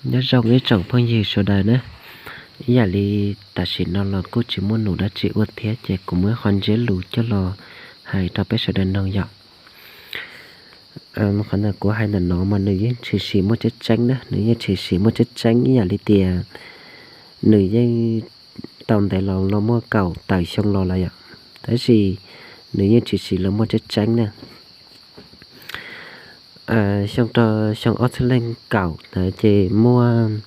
Nyob zoo ib tsoom phooj ywg sawv daws na, ib yam li tam sim no los kuj tsis muaj num dab tsi ua thiab ces kuv muaj ib qho ntsiab lus coj los hais rau peb sawv daws mloog yom. Qhov ntawm kuv hais ntawm no mas nws yeej tshwm sim muaj tseeb tseeb na, nws yeej tshwm sim muaj tseeb tseeb ib yam li tias nws yeej tau ntev los los muaj kaum tawm xyoo los lawm yom, tab sis nws yeej tshwm sim los muaj tseeb tseeb na. Xyoo rau xyoo ob txhiab leej kaum ntawd ces muaj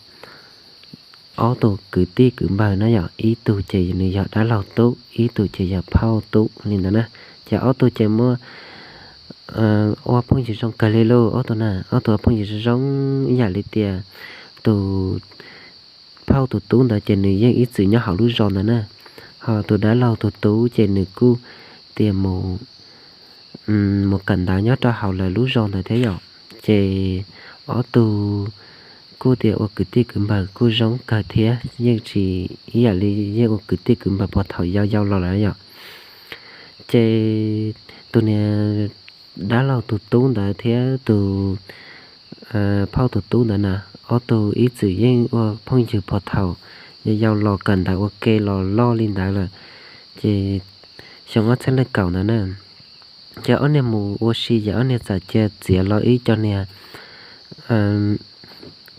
ob tug kwv tij kwv npawg na yom, ib tug ces nws yog dab laug tub, ib tug ces yog phauj tub li ntawd na. Ces ob tug ces muab ua phooj ywg zoo kawg li lauj. Ob tug na, ob tug ua phooj ywg zoo zoo ib yam li tias tus phauj tus tub ntawd ces nws yeej ib txwm nyob hauv lub zos ntawd na, ho tus dab laug tus tub ces nws kuj tias mus mus kawm ntawv nyob rau hauv lawv lub zos ntawd thiab yom. Ces ob tug kuj tias ua kwv tij kwv npawg kuj zoo kawg thiab, yeej tsis ib yam li yeej ua kwv tij kwv npawg puag thaum yau yau los lawm yom. Ces tus niag dab laug tus tub ntawd thiab tus phauj tus tub ntawd na, ob tug ib txwm yeej ua phooj ywg puag thaum yau yau los kawm ntawv ua ke los loj li ntawd lawm. Ces xyoo ob txhiab leej kaum ntawd na, ces ob niag mus ua si ces ob niag txawm cia txiav los ib co niag,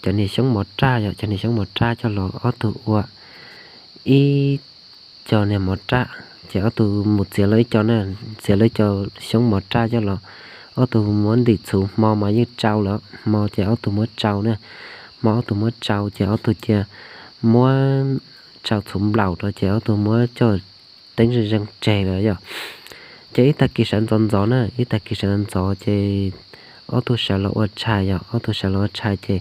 cov niag xyoob mov raj yom, cov niag xyoob mov raj coj los ob tug ua ib co niag mov raj. Ces ob tug mus txiav los ib co na, txiav los ib co xyoob mov raj coj los, ob tug muab ntim txhuv, hmo mas yeej tsau lawm, hmo ces ob tug muab tsau na, hmo ob tug muab tsau ces ob tug cia muab tsau txhuv nplaum rau ces ob tug muab coj teeb zeej zeej tseg lawm yom. Ces ib tag kis sawv ntxov ntxov na, ib tag kis sawv ntxov ntxov ces ob tug sawv los ua tshais yom, ob tug sawv los ua tshais ces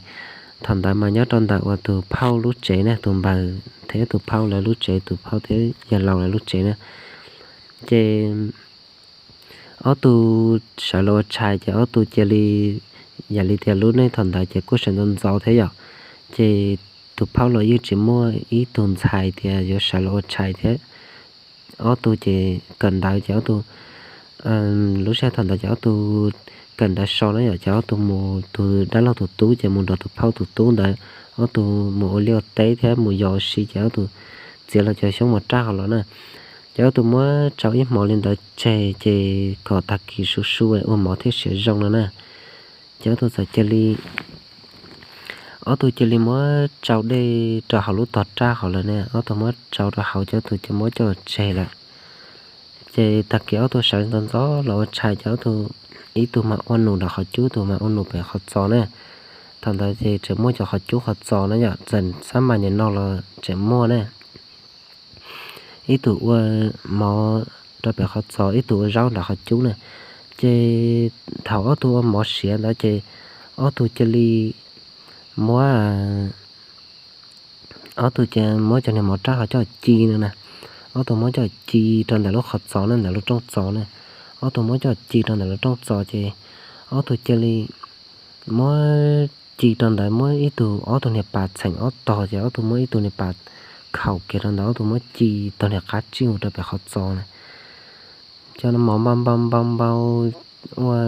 thaum ntawd mas nyob rau ntawm uas tus phauj lub tsev na, tus npawg thiab tus phauj lawv lub tsev, tus phauj thiab yawg laus lawv lub tsev na. Ces ob tug sawv los ua tshais ces ob tug cia li, yam li tias lub neej thaum ntawd ces kuj sawv ntxov ntxov thiab yom. Ces tus phauj los yeej tsis muaj ib tug ntxhais tias yuav sawv los ua tshais thiab. Ob tug ces kawm ntawv ces ob tug, lub sij hawm thaum ntawd ces ob tug kawm ntawv so na yom, ces ob tug mus, tus dab laug tus tub ces mus nrog tus phauj tus tub ntawd, ob tug mus ua liaj ua teb thiab mus yos ua si ces ob tug txiav los cov xyoob mov raj hauv los na. Ces ob tug muab tsau ib hmo li ntawd tseg ces kom tag kis su su ua mov thiaj siav zoo no na. Ces ob tug txawm cia li, ob tug cia li muab tsau dej rau hauv lub tog raj hauv lawm ne, ob tug muab tsau rau hauv ces ob tug cia muab coj tseg lawm. Ces tag kis ob tug sawv ntxov ntxov los ua tshais ces ob tug, ib tug mas ua num nram qhov cub, ib tug mas ua num pem qhov txos na. Thaum ntawd ces tseem muaj cov qhov cub qhov txos na yom, txawm xab mas nim no los tseem muaj na. Ib tug ua mov rau pem qhov txos, ib tug ua zaub nram qhov cub na. Ces thaum ob tug ua mov siav ntawd ces ob tug cia li muab, ob tug cia muab cov niag mov raj ho coj ci no na. Ob tug muab coj ci rau ntawm lub qhov txos na, ntawm lub rooj txos na. Ob tug muab coj ci rau ntawm lub rooj txos ces ob tug cia li muab ci rau ntawd, muab ib tug, ob tug niag pas txheem ob tog ces ob tug muab ib tug niag pas khaum kiag rau ntawd, ob tug muab ci tau niag qab tsij rau pem qhov txos na. Cov mov npau npau npau npau ua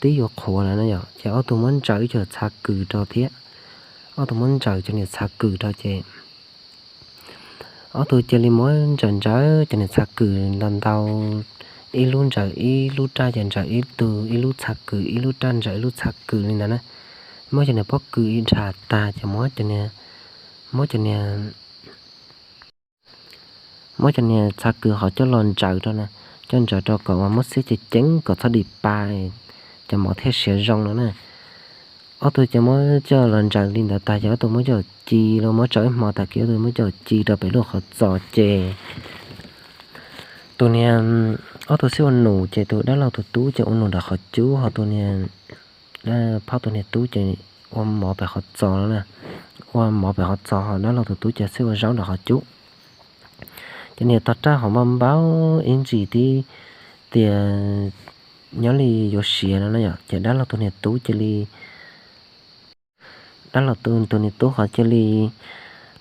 tib yuav qhuav lawm na yom, ces ob tug muab ntsaws ib co txha kws rau thiab. Ob tug muab ntsaws cov niag txha kws rau ces ob tug cia li muab ntsaws ntsaws cov niag txha kws ntau ntau, ib lub ntsaws ib lub raj, ces ntsaws ib tug ib lub txha kws, ib lub raj ntsaws ib lub txha kws li ntawd na. Muab cov niag pob kws ib dhas tag ces muab cov niag, muab cov niag muab cov niag txha kws qhov coj los ntsaws rau na, coj ntsaws rau kom uas muab xiab ceev ceev kom txhob dim pa, cov mov thiaj siav zoo no na. Ob tug ces muab coj los ntsaws li ntawd tag ces ob tug muab coj ci los, muab tsau ib hmo tag kis ob tug muab coj ci rau pem lub qhov txos ces tus niag, ob tug xib ua num ces tus dab laug tus tub ces ua num nram qhov cub, ho tus niag phauj tus niag tub ces ua mov pem qhov txos no na. Ua mov pem qhov txos ho dab laug tus tub ces xib ua zaub nram qhov cub. Ces niag tog raj hov npau npau ib ntsis tib tias nyob li yuav siav no na yom, ces dab laug tus niag tub cia li, dab laug tus niag tub qhov cia li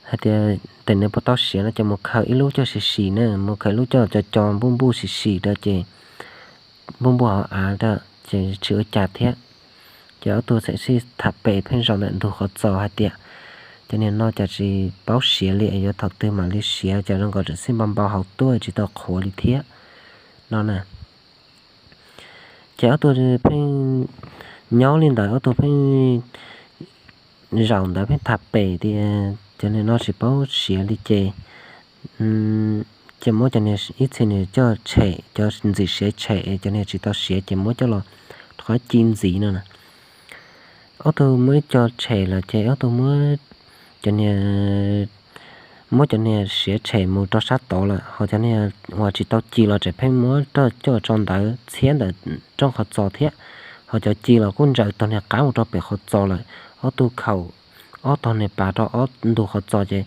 hais tias, tes nws puas tau siav no ces mus khaws ib lub coj sim sim na, mus khaws ib lub coj co co npuj npuj sim sim rau ces npuj npuj hauv av rau ces tsis ua cas thiab. Ces ob tug txawm sib tham pem pheej zaum ntawm ntug qhov txos hais tias, cov niag no cas tsis paub siav li, yuav thaum twg mam li siav, cas zoo nkaus tseem xij npau npau hauv tuaj tsis tau qhuav li thiab no na. Ces ob tug pheej nyob li ntawd, ob tug pheej zaum ntawd pheej tham pem tias cov niag no tsis paub siav li ces, ces muab cov niag ib txhia nws coj tshem, cov ntxim siav tshem, cov niag tsis tau siav ces muab coj los rov qab ci ntxiv no na. Ob tug muab ib co tshem lawm ces ob tug muab cov niag, muab cov niag siav tshem mus rau sab tod lawm, ho cov niag uas tsis tau ci los tseem pheej muab coj tso ntawd txhiab ntawm rooj qhov txos thiab. Ho cov ci los kuj ntsaws tog niag qab mus rau pem qhov txos lawm. Ob tug khaum ob tog niag pas rau ob ntug qhov txos ces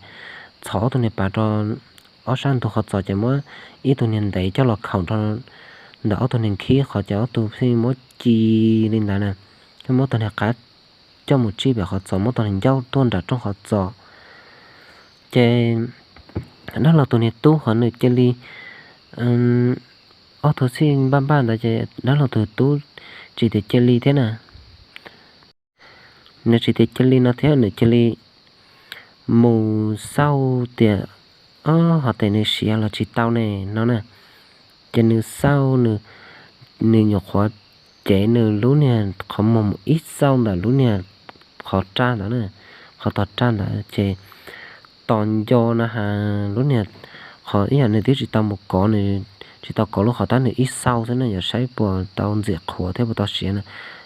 txhos ob tug niag pas rau ob sab ntug qhov txos ces muab ib tug niag ntev coj los khaum rau ntawm ob tug niag nkhib qhov ces ob tug pheej muab ci li ntawd na. Pheej muab tog niag qab coj mus tsib pem qhov txos, muab tog niag ncauj tuaj nram rooj qhov txos. Ces dab laug tus niag tub qhov nws cia li, ob tug txhij npaj npaj ntawd ces dab laug tus tub tsis tias cia li thiab na. Nws tsis tias cia li no thiab, nws cia li mus xauj tias, ob, ho tes nws siav los tsis tau ne no na. Ces nws xauj, nws nyuam qhuav cev nws lub niag qhov muag mus ib xauj ntawm lub niag qhov raj ntawd na, qhov tog raj ntawd ces tos nco na has lub niag qhov ib yam nws twb tsis tau mus kov, nws tsis tau kov lub qhov tab nws ib xauj xwb na, yog saib puas tau ntxim qhuav thiab puas tau siav na.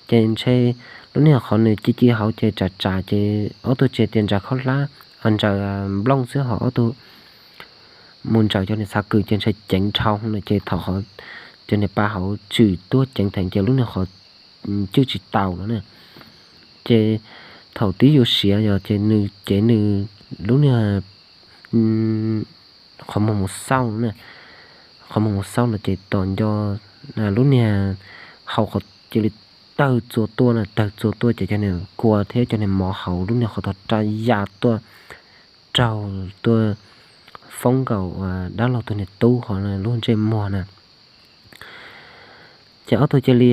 Ces ntshe lub niag qhov nws ci ci hauv ces tsam tsam ces ob tug tsis tias ntsaws khaub hlab, ntsaws nplooj xwb, ho ob tug mus ntsaws cov niag xav kws ces ntshe ceev dhau no ces thaum qhov cov niag pa hauv tswm tuaj ceev theem ces lub niag qhov cwj tsis taus no na. Ces thaum twb yuav siav yog ces nws cev nws lub niag qhov muag mus xauj na, qhov muag mus xauj no ces tos nco lub niag hau qhov cia li tawg txua tuaj na, tawg txua tuaj ces cov niag kua thiab cov niag mov hauv lub niag qhov tog raj ya tuaj raug tuaj foob nkaus dab laug tus niag tub qhov lub ntsej muag na. Ces ob tug cia li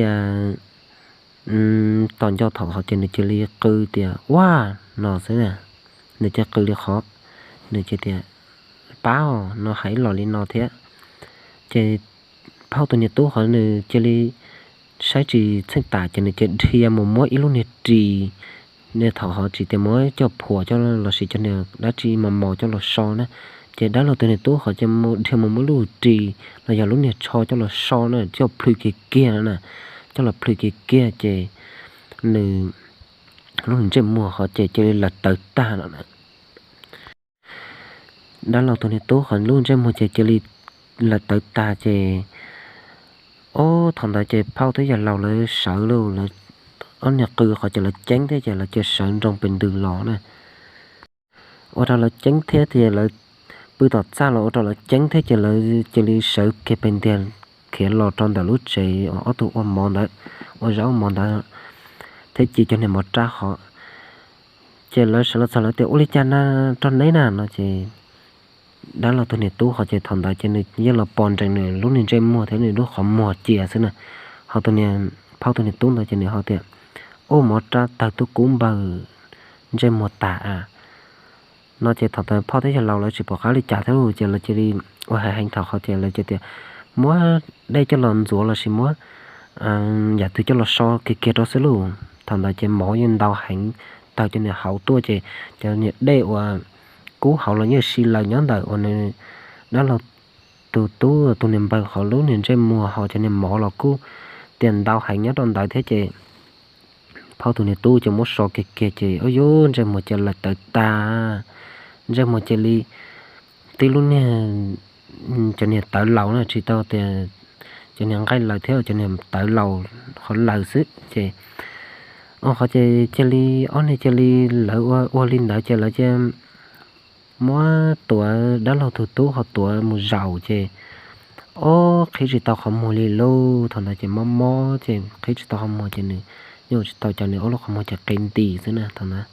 tos nco thaum qhov ces nws cia li qw tias ua no xwb na. Nws cia li qw li qhov, nws cia tias pab os no, hais los li no thiab. Ces phauj tus niag tub qhov nws cia li saib tsis txheej tas ces nws cia dhia mus muab ib lub niag ris, thaum qhov tsis tias muab coj phuam coj los sis cov niag dab tsi mos mos coj los so na. Ces dab laug tus niag tub qhov cia dhia mus muab lub ris los yog lub niag tsho coj los so na, coj plhws kiag kiag no na, coj los plhws kiag kiag ces nws lub ntsej muag qhov ces cia li lawm tawv tag no na. Dab laug tus niag tub qhov lub ntsej muag ces cia li lawm tawv tag ces, ob, thaum ntawd ces phauj thiab yawg laus lawv sawv lawm, lawv ob niag qw qhov ces lawv ceeb thiab ces lawv cia sawv nroos pem ntws los na. Ua rau lawv ceeb thiab ces lawv pw tom txaj los ua rau lawv ceeb thiab ces lawv cia li sawv kiag pem ntiag khiav los rau ntawm lub tsev uas ob tug ua mov ntawd, ua zaj ua mov ntawd thiab ci cov niag mov raj qhov. Ces lawv sawv los txog lawv tias ua li cas na rau neb na no ces dab laug tus niag tub qhov ces thaum ntawd ces nws yeej los pom nrees nws lub niag ntsej muag thiab nws lub qhov muag cia xwb na. Ho tus niag phauj tus niag tub ntawd ces nws ho tias ua mov raj tawg tuaj kub npawg ntsej muag tag a no ces thaum ntawd phauj thiab yawg laus lawv tsis pom qab li cas thiab lauj ces lawv cia li ua heev heev thaum qhov ces lawv cia tias muab dej coj los ntxuav los sis muab yam twg coj los so kiag kiag rau xwb lauj. Thaum ntawd ces mov yeej ntau heev tawg cov niag hauv tuaj ces cov niag dej uas kub hauv los yeej si lawm nyob ntawm uas nws dab laug tus tub tus niag npawg qhov lub niag ntsej muag ho cov niag mov los kuj tias ntau heev nyob rau ntawd thiab ces phauj tus niag tub ces muab so kiag kiag ces ua yuv ntsej muag ces lawm tawv tag, ntsej muag cia li tib lub niag cov niag tawv laus na tsis tau tias cov niag nqaij laws thiab cov niag tawv laus qhov laws xwb ces ua qhov ces cia li ob niag cia li lawv ua ua li ntawd ces lawv cia muab tuav dab laug tus tub qhov tuav mus zaum ces ob qhib tsis tau qhov muag li lauj. Thaum ntawd ces mob mob ces qhib tsis tau qhov muag ces nws yeej ua tsis tau cas nws ob lub qhov muag ces qe nti xwb na thaum ntawd.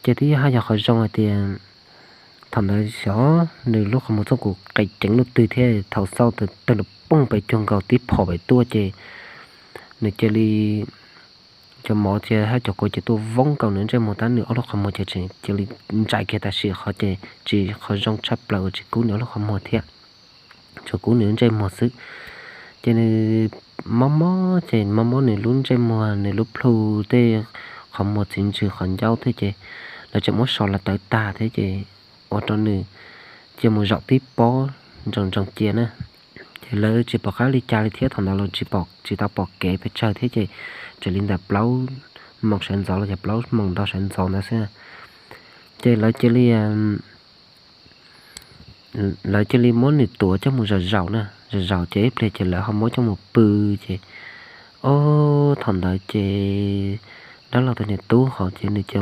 Ces twb yog haj yog qhov zoo hais tias thaum ntawd xyov nws lub qhov muag txob kus qe ceev lub twg thiab thaum xauj tawg nws pooj pes cuag nkaus tib phom pem tuaj ces nws cia li cov mov thiab cov kua ces tuaj voob nkaus nws ntsej muag tab nws ob lub qhov muag ces cia li ntsais kiag tam sim qhov ces tsis qhov zoo tshaj plaws uas tsis kub nws ob lub qhov muag thiab, tsuas kub nws ntsej muag xwb. Ces nws mob mob ces mob mob nws lub ntsej muag nws lub plhu tej qhov muag txiv ntsws qhov ncauj thiab ces lawv tseem muab so lawv tawv tag thiab ces ua rau nws cia mus zaum tib pob ntsoos ntsoos cia na. Ces lawv tsis pom qab li cas li thiab thaum ntawd los tsis pom tsis tau pom kev pes tsawg thiab ces tseem li ntawm plaub moos sawv ntxov los yog plaub moos ntau sawv ntxov ntawd xwb. Ces lawv cia li lawv cia li muab nws tuav coj mus zaum zaum na, zaum zaum ces ib pliag ces lawv ho muab coj mus pw ces, o, thaum ntawd ces dab laug tus niam tub hos ces nws cia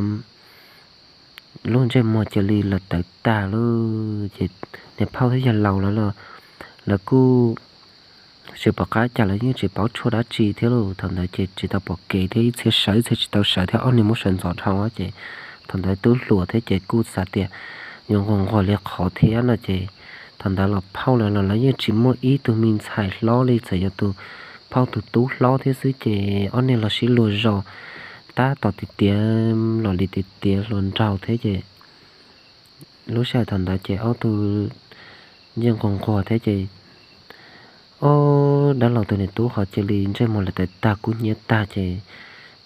lub ntsej muag cia li lawv tawv tag lawm ces niam phauj thiab yawg laus lawv los lawv kuj tsis pom qab cas lawv yeej tsis paub tshuaj dab tsi thiab lauj. Thaum ntawd ces tsis tau pom kev thiab ib txhia sawv ib txhia tsis tau sawv thiab ob niag muab sawv ntxov dhau ces thaum ntawd twb hluas thiab ces kuj xav tias yuav nquag nquag li qhov thiab no ces thaum ntawd los phauj lawv los lawv yeej tsis muaj ib tug me ntxhais hlob li txawm yog tus phauj tus tub hlob thiab xwb ces ob niag los sib luag zos tab tom tiav tiav los li tiav tiav hluas nraug thiab ces lub sij hawm thaum ntawd ces ob tug yeej nquag nquag thiab ces ob dab laug tus niam tub hos cia li ntsej muag lawv tawv tag kub hnyiab tag ces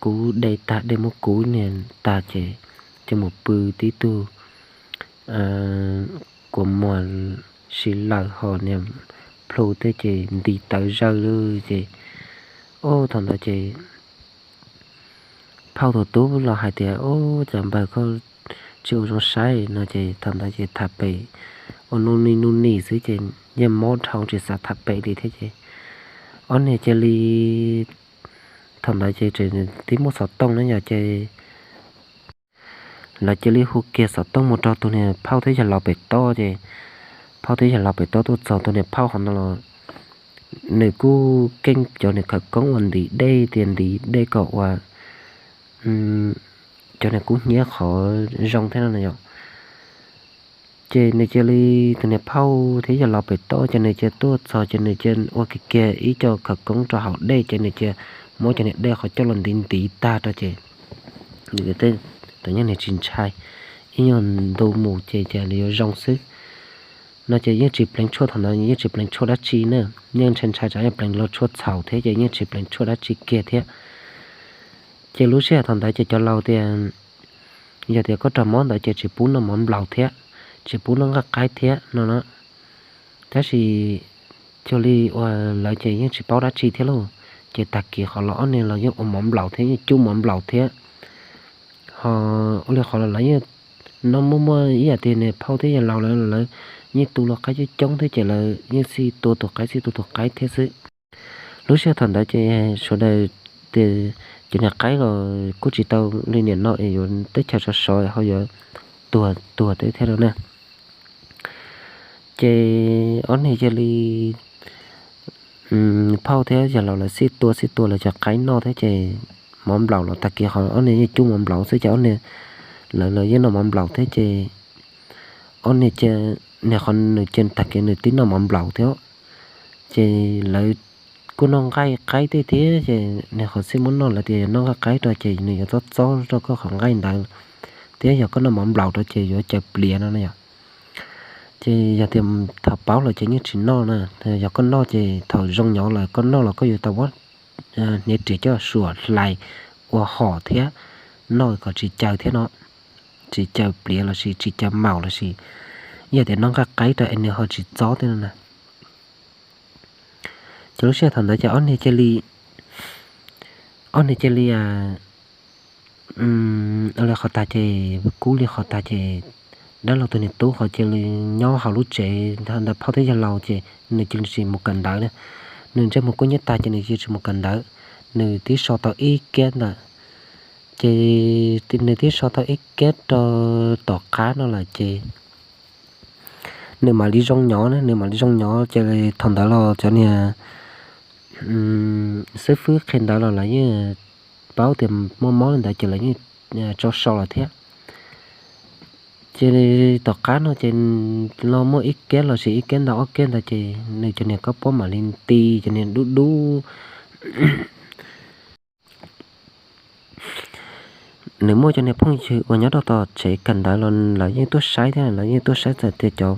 kub dej tag dej muab kub niag tag ces cia mus pw tib tug kua muag si lawm hos niag plhu tej ces nti tawv zawg lawm ces ob thaum ntawd ces phauj tus tub los hais tias, Ub, cas npawg koj tsis ua zoo saib no ces thaum ntawd ces tham pem ua nuj nij nuj nij xwb ces yeej mob dhau tsis xav tham pem li thiab ces ob niag cia li thaum ntawd ces twb muaj xov tooj na yog ces lawv cia li hu kiag xov tooj mus rau tus niag phauj thiab yawg laus pem toj ces phauj thiab yawg laus pem toj tuaj txog tus niag phauj hov no los nws kuj keej cov niag khawv koob uas ntiv dej tias ntiv dej kom uas cov niag kub hnyiab qhov zoo thiab no yom. Ces nws cia li tus niag phauj thiab yawg laus pem toj ces nws cia tuaj txog ces nws cia ua kiag kiag ib co khawv koob rau hauv dej ces nws cia muab cov niag dej qhov coj los ntiv ntiv tag rau ces nws tias tej tus nyuag niag tsis ntshai, ib nyuag ntu mus ces cas li yuav zoo xwb no ces yeej tsis pleev tshuaj thaum ntawd yeej tsis pleev tshuaj dab tsi na, yeej ntshai ntshai tsam yog pleev los tshuaj txhaum thiab ces yeej tsis pleev tshuaj dab tsi kiag thiab. Ces lub sij hawm thaum ntawd ces cov laus tias yog tias koj raug mob ntawd ces tsis pub noj mov nplaum thiab, tsis pub noj nqaij qaib thiab no na. Tab sis cuag li uas lawv ces yeej tsis paub dab tsi thiab lauj, ces tag kis qhov los ob niag los yeej ua mov nplaum thiab yeej cub mov nplaum thiab. Ho ua li qhov los lawv yeej no muaj muaj ib yam tias niag phauj thiab yawg laus lawv lawv yeej tu los qaib coob coob thiab ces lawv yeej xij tua tus qaib xij tua tus qaib thiab xwb. Lub sij hawm thaum ntawd ces sawv daws tias cov niag qaib los kuj tsis tau li niam no es yuav teb chaws sov sov ho yuav tuag tuag teb thiab no na. Ces ob niag cia li phauj thiab yawg laus lawv xij tua xij tua lawv cov qaib noj thiab ces mov nplaum los tag kis qhov ob niag yeej cub mov nplaum xwb ces ob niag lawv los yeej noj mov nplaum thiab ces ob niag cia, niag qhov nws cia tag kis nws tib noj mov nplaum thiab ces lawv kuj noj nqaij qaib tej thiab ces niag qhov xij muab noj lawv tias yog noj nqaij qaib rau ces nws yuav txob txob rau koj qhov nqaij ntawd thiab yog koj noj mov nplaum rau ces yuav caws pliav no na yom. Ces yog tias thaum paub lawm ces yeej tsis noj na, yog koj noj ces thaum zoo nyob lawm koj noj los koj yuav tau muab hniav riam coj suam hlais ua hom thiab noj kom tsis caws thiab no, tsis caws pliav lossis tsis caws maum lossis yog tias noj nqaij qaib rau es nws ho tsis txob thiab no na. Ces lub sij hawm thaum ntawd ces ob niag cia li, ob niag cia li ua li qhov tag ces kub li qhov tag ces dab laug tus niag tub qhov cia li nyob hauv lub tsev ntawd phauj thiab yawg laus ces nws cia li tsis mus kawm ntawv na. Nws ntsej muag kub hnyiab tag ces nws cia li tsis mus kawm ntawv, nws tib so tau ib kiab ntawd ces nws tib so tau ib kiab rau tom qab no lawm ces nws mam li zoo nyob na, nws mam li zoo nyob ces thaum ntawd los cov niag xib fwb qhia ntawv los lawv yeej paub tias muaj mob li ntawd ces lawv yeej tso so lawm thiab. Ces tom qab no ces los muaj ib kiab lossis ib kiab ntau ob kiab ntawd ces nws cov niag kab pob mam li nti cov niag dub dub nws muaj cov niag phooj ywg uas nyob rau tom tsev kawm ntawv los lawv yeej tuaj saib thiab, lawv yeej tuaj saib txawm tias cov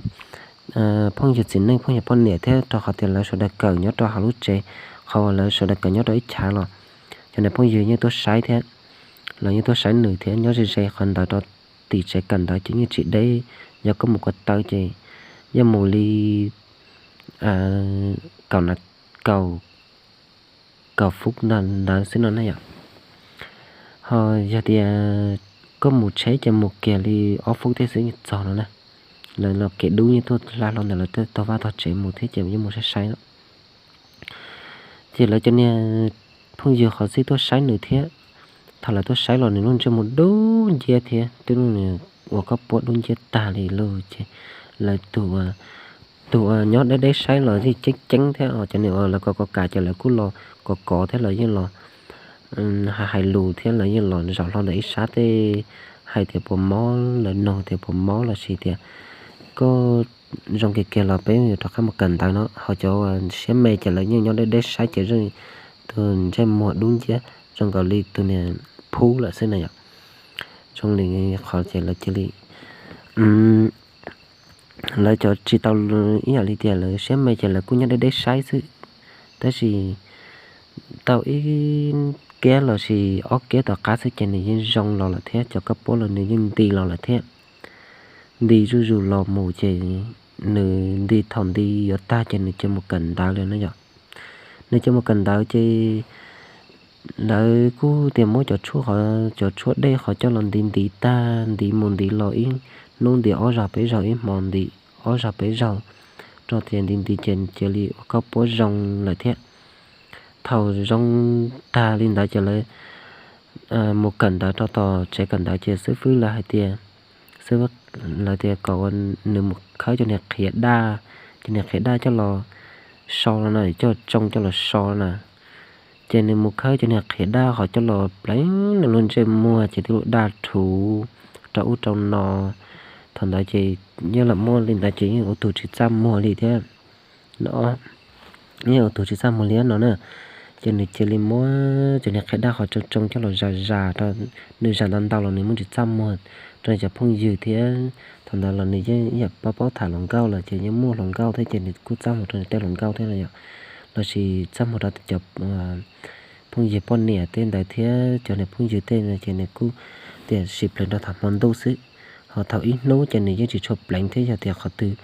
phooj ywg txiv neej phooj ywg poj niam thiab, rau qhov tias lawv sawv daws kawm nyob rau hauv lub tsev, qhov uas lawv sawv daws kawm nyob rau ib chav los cov niag phooj ywg yeej tuaj saib thiab, lawv yeej tuaj saib nws thiab. Nyob ze ze qhov ntawd rau tim tsev kawm ntawd ces yeej tsis deb, yog koj mus ko taw ces yeej mus li kaum, kaum, kaum fub ntawd xwb no na yom. Ho yog tias koj mus tsheb ces mus kiag li ob fub tej xwb yeej txog no na. Lawv los kev dub yeej tuaj hla hlo ntawm lawv tej tog vaj tog tsev mus thiab ces yeej mus saib saib no. Ces lawv cov niag phooj ywg qhov txhij tuaj saib nws thiab, thaum lawv tuaj saib los nws lub ntsej muag dub nciab thiab, twb lub nws ua koj puab dub nciab tag li lauj. Ces lawv tus uas nyob deb deb saib los yeej ceeb ceeb thiab, cov niag uas lawv kov kov kam ces lawv kuj los kov kov thiab, lawv yeej los hais hais lus thiab, lawv yeej los zaum hlo ntawm ib sab tej hais tias puas mob, lawv nug tias puas mob lossis tias koj zoo kiag kiag los peb yuav rov qab mus kawm ntawv no. Ho cov siab me ces lawv yeej nyob deb deb saib ces zoo tus ntsej muag dub nciab zoo nkaus li tus niag phub lawm xwb na yom. Zoo li qhov ces lawv cia li, lawv cov tsis tau ib yam li tias lawv siab me ces lawv kuj nyob deb deb saib xwb. Tab sis tau ib kiab lossis ob kiab tom qab xwb ces nws yeej zoo los lawm thiab, cov koj puab los nws yeej nti los lawm thiab. Nti zuj zus los mus ces nws nti, thaum nti yuav tag ces nws cia mus kawm ntawv li na yom. Nws cia mus kawm ntawv ces lawv kuj tias muab cov tshuaj, cov tshuaj dej qhov coj los ntiv ntiv tag, ntiv mus ntiv los ib hnub ntiv ob zaug peb zaug, ib hmo ntiv ob zaug peb zaug, rau tias ntiv ntiv ces cia li ua koj puab zoo lawm thiab. Thaum zoo tag li ntawd ces lawv mus kawm ntawv rau tom tsev kawm ntawv ces xib fwb lawv hais tias, xib fwb lawv tias kom nws mus khawb cov niag qhiav daj, cov niag qhiav daj coj los so no na, coj tsoo coj los so na. Ces nws mus khawb cov niag qhiav daj qhov coj los pleev nws lub ntsej muag ces twb lub daj rhuv rau ub rau no. Thaum ntawd ces yeej los muaj li ntawd ces yeej ua tus tsis txaj muag li thiab no. Yeej ua tus tsis txaj muag li no na. Ces nws cia li muab cov niag qhiav daj qhov tsoo tsoo coj los zam zam rau, nws zam ntau ntau los nws muaj tsis txaj muag rau cov phooj ywg thiab. Thaum ntawd los nws yeej ib yam paub paub tham hluas nkauj lawm ces yeej muaj hluas nkauj thiab ces nws kuj txaj muag rau nws tej hluas nkauj thiab los yom, lossis txaj muag rau cov phooj ywg poj niam tej ntawd thiab cov niag phooj ywg tej no ces nws kuj tiam sis pleev rau thaum hmo ntuj xwb. Ho thaum ib hnub ces nws yeej tsis tshua pleev thiab, yog tias qhov twg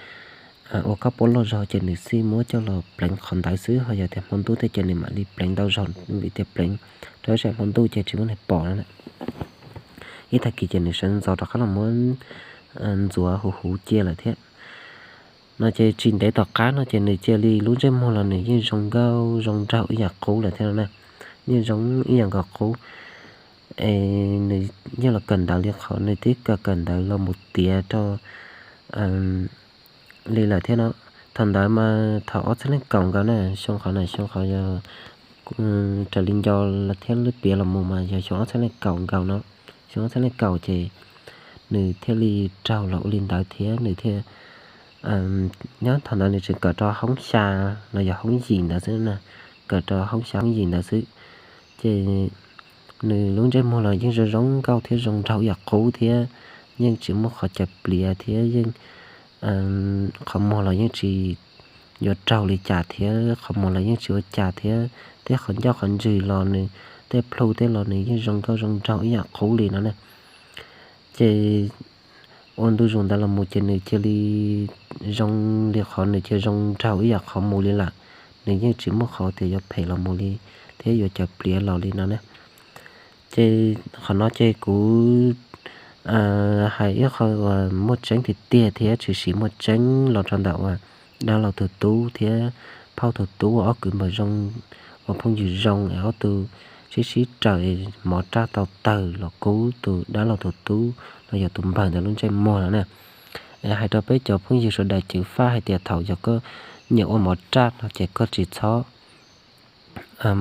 ua koj puab loj zog ces nws xij muab coj los pleev qhov ntawd xwb, ho yog tias hmo ntuj thiab ces nws mam li pleev ntau zog, vim tias pleev rau sab hmo ntuj ces tsis muaj neeg pom no na. Ib tag kis ces nws sawv ntxov rov qab los muab ntxuav huv huv cia lawm thiab. No ces tsis ntev tom qab no ces nws cia li lub ntsej muag los nws yeej zoo nkauj zoo nraug ib yam qub lawm thiab no na. Yeej zoo ib yam nkaus qub. Es nws yeej los kawm ntawv li qhov nws twb kawm kawm ntawv los mus tiav rau li lawm thiab no. Thaum ntawd mas thaum ob txhiab leej kaum nkaus na, xyoo qhov na, xyoo qhov yog raws li nco los thiab lub piav los mus mas yog xyoo ob txhiab leej kaum nkaus no. Xyoo ob txhiab leej kaum ces nws thiaj li raug los ua li ntawd thiab nws thiaj, nyob thaum ntawd nws tseem kawm rau hoob xya los yog hoob yim ntawd xwb na, kawm rau hoob xya hoob yim ntawd xwb. Ces nws lub ntsej muag los yeej zoo zoo nkauj thiab zoo nraug ib yam qub thiab, yeej tsis muaj qhov caws pliav thiab yeej qhov muag los yeej tsis yuav raug li cas thiab, qhov muag los yeej tsis ua cas thiab, thiab qhov ncauj qhov ntswg los nws tej plhu tej los nws yeej zoo nkauj zoo nraug ib yam qub li no na. Ces ua ntu zus ntawd los mus ces nws cia li zoo li qhov nws cia zoo nraug ib yam qhov mus li lawm, nws yeej tsis muaj qhov tias yuav phem los mus li thiab yuav caws pliav los li no na. Ces qhov no ces kuv hais ib qho uas muaj tseeb tiag tiag thiab tshwm sim muaj tseeb los rau ntawm uas dab laug tus tub thiab phauj tus tub uas ob kwv npawg zoo, uas phooj ywg zoo es ob tug sib sib raws mov raj tau tawg los kub tus dab laug tus tub los yog tus npawg ntawd lub ntsej muag no na. Hais rau peb cov phooj ywg sawv daws ceev faj hais tias thaum yog koj nyiam ua mov raj no ces koj tsis txhob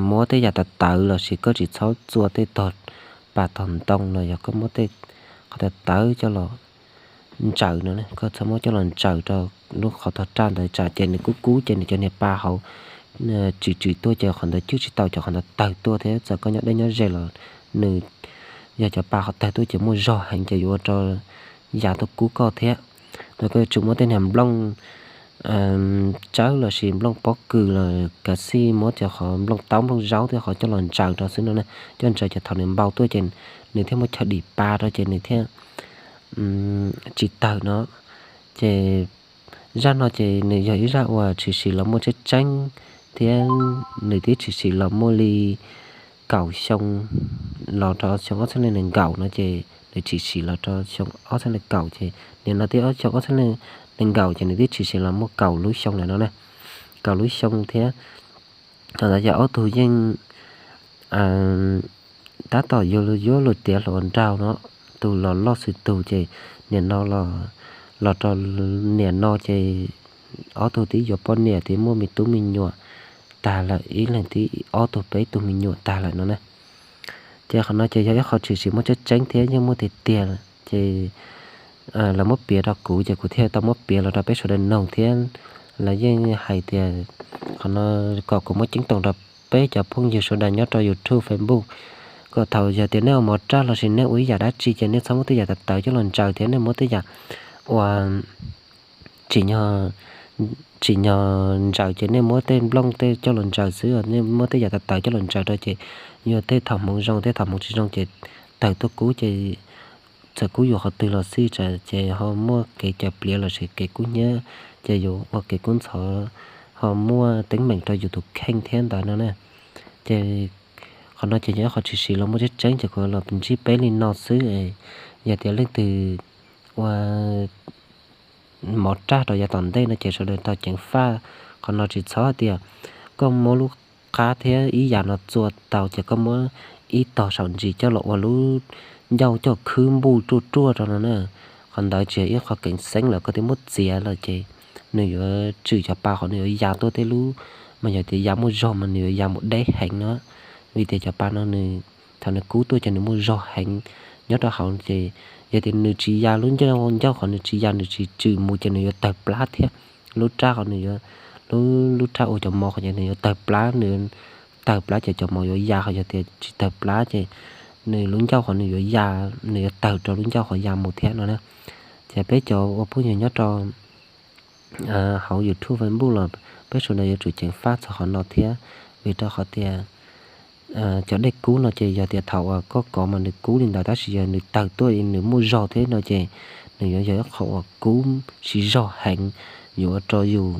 muab tej yam tawv tawv lossis koj tsis txhob txua tej tog pas tog ntoo los yog koj muab tej qhov tawv tawv coj los ntsaws no, koj txhob muab coj los ntsaws rau lub qhov tog raj ntawd tsam ces nws kub kub ces nws cov niag pa hauv tswm tswm tuaj ces qhov ntawd cwj tsis tau, cov qhov ntawd tawg tuaj thiab txawm koj nyob deb nyob ze los nws yog cov pa qhov tawg tuaj ces muaj zog heev ces yuav ua rau ya tuaj kub koj thiab. Mas koj yuav tsum muab tej niag nplooj tsawb lossis nplooj pob kws los kav xij muab cov qhov nplooj taub nplooj zaub thiab qhov coj los ntsaws rau xwb no na. Coj ntsaws ces thaum nws npau tuaj ces nws thiaj muaj chaw dim pa rau ces nws thiaj tsis tawg no. Ces zaj no ces nws yog ib zaj uas tshwm sim los muaj tseeb tseeb thiab nws twb tshwm sim los muaj li kaum xyoo los rau xyoo ob txhiab leej nees nkaum no ces nws tshwm sim los rau xyoo ob txhiab leej kaum ces nim no twb xyoo ob txhiab leej nees nkaum ces nws twb tshwm sim los muaj kaum lub xyoo lawm no na. Kaum lub xyoo thiab thaum ntawd yog ob tug yeej tab tom yuav luag tiav hluas nraug no, tus los loj xwb tus ces nim no los rau nim no ces ob tug twb yuav poj niam twb muaj me tub me nyuam tag lawm, ib leeg twb ob tug peb tug me nyuam tag lawm no na. Ces qhov no ces yog ib qho tshwm sim muaj tseeb tseeb thiab yeej muaj tiag tiag ces lawv muab piav rau kuv ces kuv thiaj tau muab piav los rau peb sawv daws noog thiab lawv yeej hais tias qhov no kom kuv muab ceeb toom rau peb cov phooj ywg sawv daws nyob rau YouTube, Facebook, kom thaum yog tias nej ua mov raj lossis nej ua ib yam dab tsi ces nej txhob muab tej yam tawv tawv coj los ntsaws thiab nej muab tej yam ua tsim nyog ntsaws ces nej muab tej nplooj tej coj los ntsaws xwb, nej muab tej yam tawv tawv coj los ntsaws rau ces yog tej thaum hmoov zoo tej thaum hmoov tsis zoo ces tawg tuaj kub ces txawm kub yus qhov twg los xij ces ho muaj kev cawm pliav lossis kev kub hnyiab ces yus ua kev kub ntxhov ho muaj teeb meem rau yus tus kheej thiab ntawd no na. Ces qhov no ces yog ib qho tshwm sim los muaj tseeb tseeb ces kuv los ntsib peb li no xwb. Yog tias leej twg ua mov raj rau yav tom ntej no ces sawv daws tau ceev faj. Qhov no tsis txhob hais tias koj muab lub qab thiab ib yam no txua tau ces koj muab ib tog saum ntsis coj los ua lub ncauj coj khwb npuj ruaj ruaj rau no na. Qhov ntawd tsis yog ib qho keev xeeb lawm, koj twb muab txiav lawm ces nws yuav tswm cov pa qhov nws yuav ya tuaj tej lub, mas yog tias ya muaj zog mas nws yuav ya mus deb heev no. Vim tias cov pa no nws thaum nws kub tuaj ces nws muaj zog heev nyob rau hauv ces yog tias nws tsis ya lub ncauj, ncauj qhov nws tsis ya nws tsis tswm mus ces nws yuav tawg plab thiab. Lub raj qhov nws yuav, lub raj ua cov mov qhov ces nws yuav tawg plab, nws tawg plab ces cov mov yuav ya, ho yog tias tsis tawg plab ces nws lub ncauj qhov nws yuav ya, nws yuav tawg rau lub ncauj qhov ya mus thiab no na. Ces peb cov ua phooj ywg nyob rau hauv YouTube, Facebook los peb sawv daws yuav tsum ceev faj txog qhov no thiab, vim rau qhov tias cov dej kub no ces yog tias thaum uas koj kov mas nws kub li ntawd tab sis yog nws tawg tuaj nws muaj zog thiab no ces nws yuav yog ib qho uas kub siv zog heev, yuav ua rau yus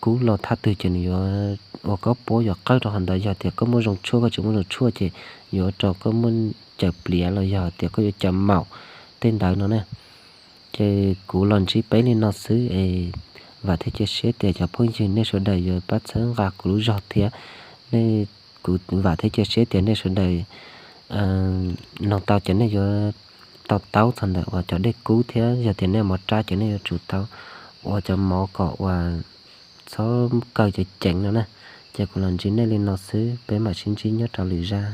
kub los thaj twg ces nws yuav ua koj puab yuav qawj rau qhov ntawd. Yog tias koj muaj zoo tshuaj koj tsis muaj zoo tshuaj ces yuav ua rau koj muaj cawm pliav los yog tias koj yuav cawm maum tej ntawd no na. Ces kuv los ntsib peb li no xwb es vam thiab cia siab tias cov phooj ywg nej sawv daws yuav pab txhawb nqa kuv lub zog thiab. Nej, kuv vam thiab cia siab tias nej sawv daws noog tau ces nej yuav to taub txog ntawm uas cov dej kub thiab yog tias nej mov raj ces nej yuav tsum tau ua cov mov kom uas txhob kawg ceev ceev no na. Ces kuv los ntsib nej li no xwb, peb mam sib ntsib nyob rau lwm zaj.